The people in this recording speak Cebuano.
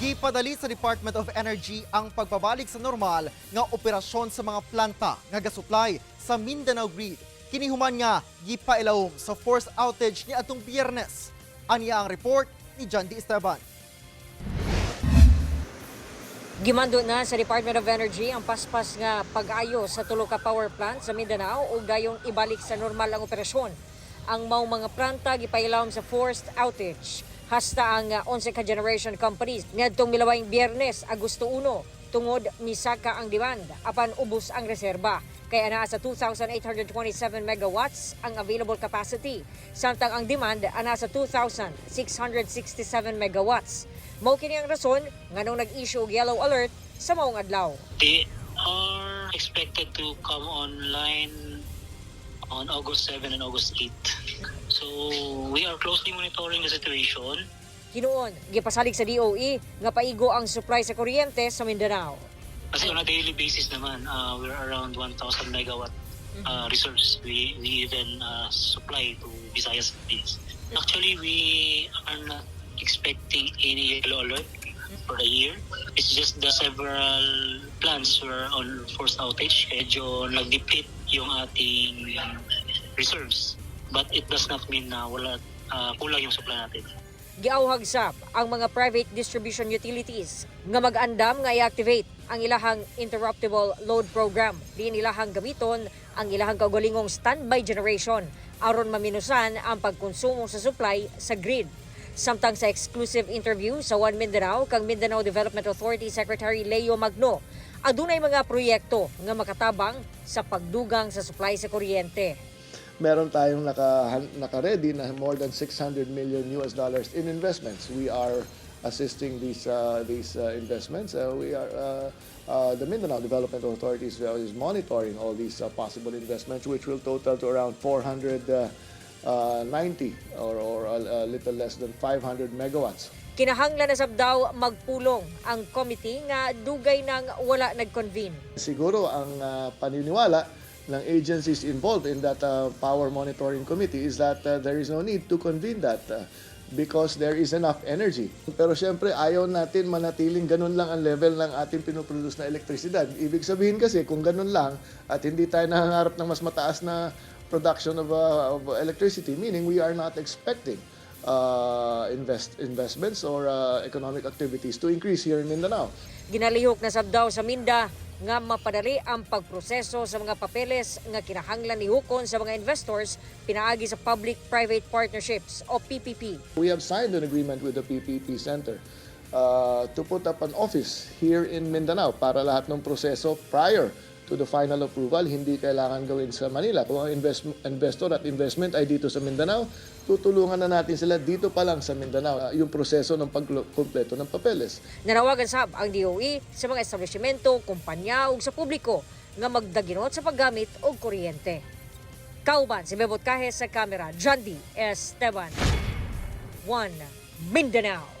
Gipadali sa Department of Energy ang pagbabalik sa normal nga operasyon sa mga planta nga gasupply sa Mindanao Grid. Kini human nga gipailawom sa forced outage ni atong Biyernes. Aniya ang report ni John D. Esteban. Gimando na sa Department of Energy ang paspas nga pag-ayo sa tulo ka power plant sa Mindanao ug dayong ibalik sa normal ang operasyon. Ang maong mga planta gipailawom sa forced outage hasta ang 11 ka generation companies ngadtong milawayng Biyernes, Agosto 1, tungod misaka ang demand apan ubos ang reserba, kay anaa sa 2,827 megawatts ang available capacity, samtang ang demand anaa sa 2,667 megawatts. Mao kini ang rason nganong nag-issue og yellow alert sa maong adlaw. They are expected to come online on August 7 and August 8. So we are closely monitoring the situation. Hinuon, gipasalig sa DOE nga paigo ang supply sa kuryente sa Mindanao. Kasi on a daily basis naman, we're around 1,000 megawatt reserves. We even supply to Visayas states. Actually, we are not expecting any yellow alert for the year. It's just the several plants were on forced outage. Medyo nag-deplete yung ating reserves. But it does not mean na wala, kulang yung supply natin. Giawhag sab ang mga private distribution utilities nga mag-andam nga i-activate ang ilahang interruptible load program. Diin ilahang gamiton ang ilahang kaugalingong standby generation aron maminusan ang pagkonsumo sa supply sa grid. Samtang sa exclusive interview sa One Mindanao kang Mindanao Development Authority Secretary Leo Magno, adunay mga proyekto nga makatabang sa pagdugang sa supply sa kuryente. Meron tayong naka-ready na more than US$600 million in investments. We are assisting these investments. We are the Mindanao Development Authority is monitoring all these possible investments, which will total to around 490 or a little less than 500 megawatts. Kinahanglan na sab daw magpulong ang committee nga dugay nang wala nag-convene. Siguro ang paniniwala ng agencies involved in that power monitoring committee is that there is no need to convene that because there is enough energy. Pero siyempre, ayaw natin manatiling ganun lang ang level ng ating pinoproduce na elektrisidad. Ibig sabihin kasi, kung ganun lang at hindi tayo nangangarap ng mas mataas na production of electricity, meaning we are not expecting investments or economic activities to increase here in Mindanao. Ginalihok na sab daw sa Minda nga mapadali ang pagproseso sa mga papeles nga kinahanglan nihukon sa mga investors pinaagi sa Public-Private Partnerships o PPP. We have signed an agreement with the PPP Center to put up an office here in Mindanao para lahat ng proseso prior to the final approval hindi kailangan gawin sa Manila. Kung ang investor at investment ay dito sa Mindanao, tutulungan na natin sila dito pa lang sa Mindanao yung proseso ng pagkumpleto ng papeles. Nanawagan sab ang DOE sa mga establishmento, kumpanya ug sa publiko nga magdaginot sa paggamit og kuryente. Kauban si Bebot Cajes sa kamera, John D. Esteban. 1 Mindanao.